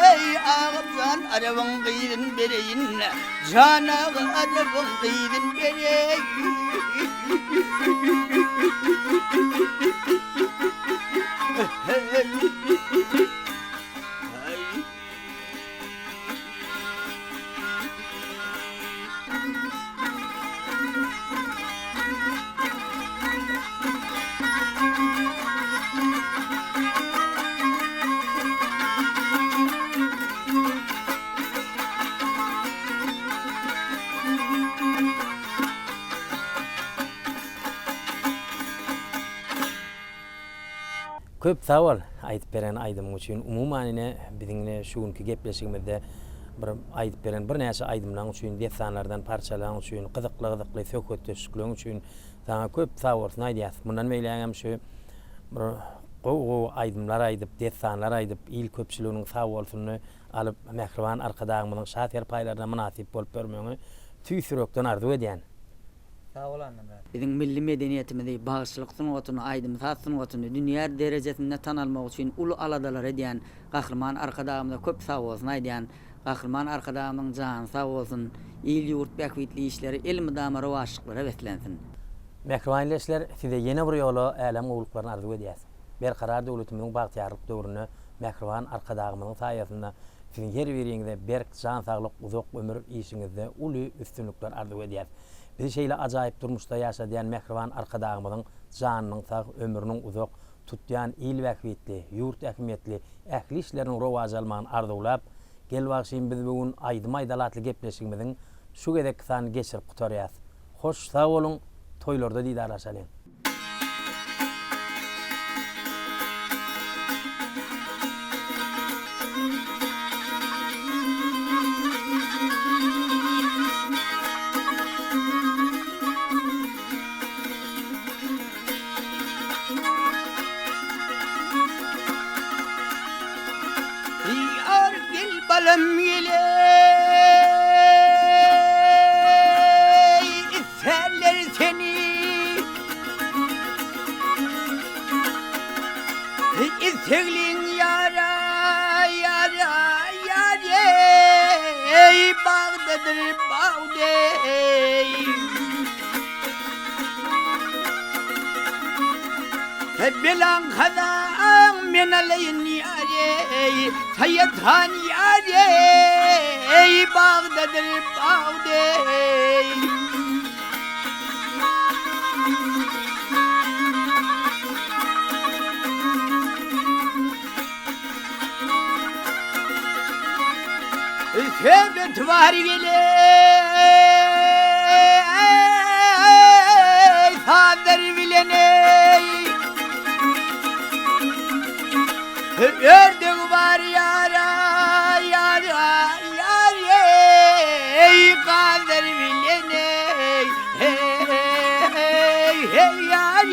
Eý, agam jan, arabyň gyzyn bereýin, Jan aga, arabyň gyzyn bereýin. Köp sag bol aýdyp beren aýdymyň üçin. Umuman ine biziň ine şu günki gepleşigimizde bir aýdyp beren birnäçe aýdymlaň üçin, dessanlardan parçalaň üçin, gyzykly gyzykly söhbetdeşlikleň üçin saňa köp sag bolsun aýdýas. Mundan beýlägem şu bir gowy gowy aýdymlar aýdyp, dessanlar aýdyp il köpçüliginiň sag bolsunyny alyp mähriban Arkadagymyzyň şa serpaýlaryna mynasyp bolup ýörmegiňi tüýs ýürekden arzuw edýän. Sag bol Annamyrat. Biziň milli medeniýetimizi, bagşylyk sungatyny, aýdym-saz sungatyny dünýä derejesinde tanalmagy üçin uly aladalar edýän Gahryman Arkadagymyza köp sagbolsun aýdýan. Gahryman Arkadagymyzyň jany sag bolsun, il-ýurt bähbitli işleri elmydama rowaçlyklara beslensin. Mähriban ildeşler, size ýene bir ýola älem gowulyklaryny arzuw edýäs. Berkarar döwletimiziň bagtyýarlyk döwründe mähriban Arkadagymyzyň saýasynda siziň her biriňize berk jan saglyk, uzak ömür, işiňizde uly üstünlikler arzuw edýäs. Bizi şeýle ajaýyp durmuşda ýaşadýan mähriban Arkadagymyzyň janynyň sag, ömrüniň uzak, tutýan il bähbitli, ýurt ähmiýetli ähli işleriniň rowaç almagyny arzuwlap, Gel bagşym biz bu gün aýdym aýdaly atly gepleşigimiziň şu gezekki sanyny geçirip gutarýas. Hoş sag boluň, toýlarda didarlaşalyň! Ýar gel balam gel-eý, isterler seni. Istegli ýara, ýara, ýar-eý, bagdadyr bagda-eý. Belaň kazaň men alaýyn ýar-eý, Saýathan ýar-eý, bagdadyr bagda-eý. Söhbet bar gele sazlar bilen ey Ördek bar yara yara yar ey Gazlar bilen ey Hey hey yar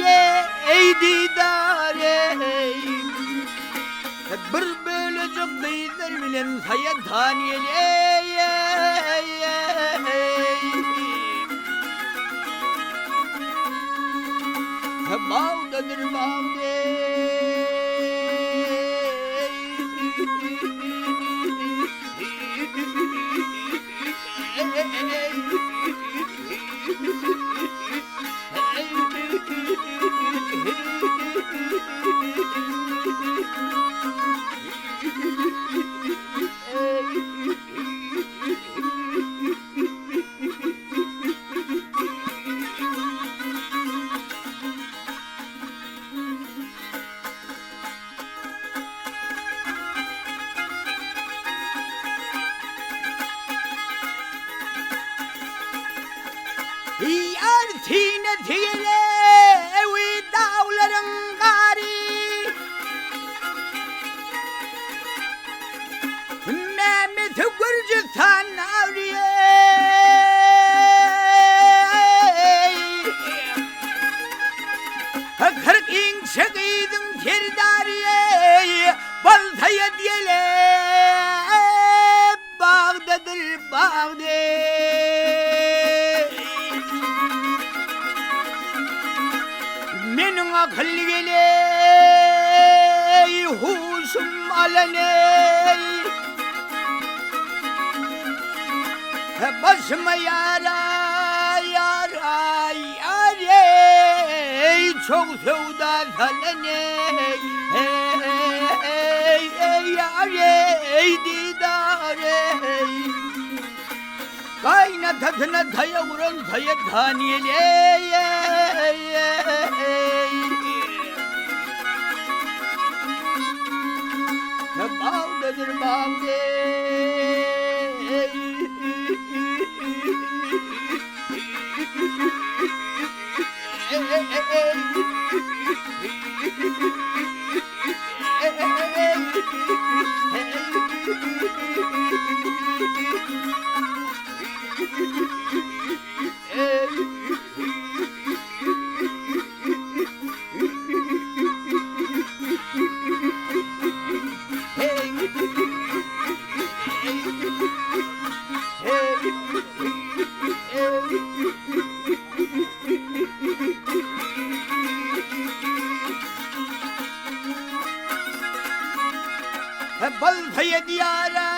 ey didar ey Bir bölejik gyzlar bilen saýadan ýel eý eý eý Bagdadyr bagda Eý. Ýar synasy gelewi daglaryň gary. Mämeti Gürjüstan awliýe. 40 inçe gyzyň serdary Balsaýat ýele Bagdadyr bagda. Meniň akyl geleý, huşum alan eý. Başyma ýara, ýara, ýar eý, Çok söwda salan eý, eý, eý, ýar eý, didar eý. Gaýynatasyna taýak uran Saýat han ýel eý, eý, eý. Bagdadyr bagda eý. Baltaýa diýara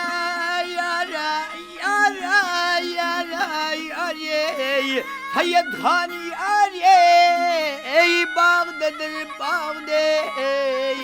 ýara ýara ýara ýareý Saýat han ýareý bagdadyr bagdeý.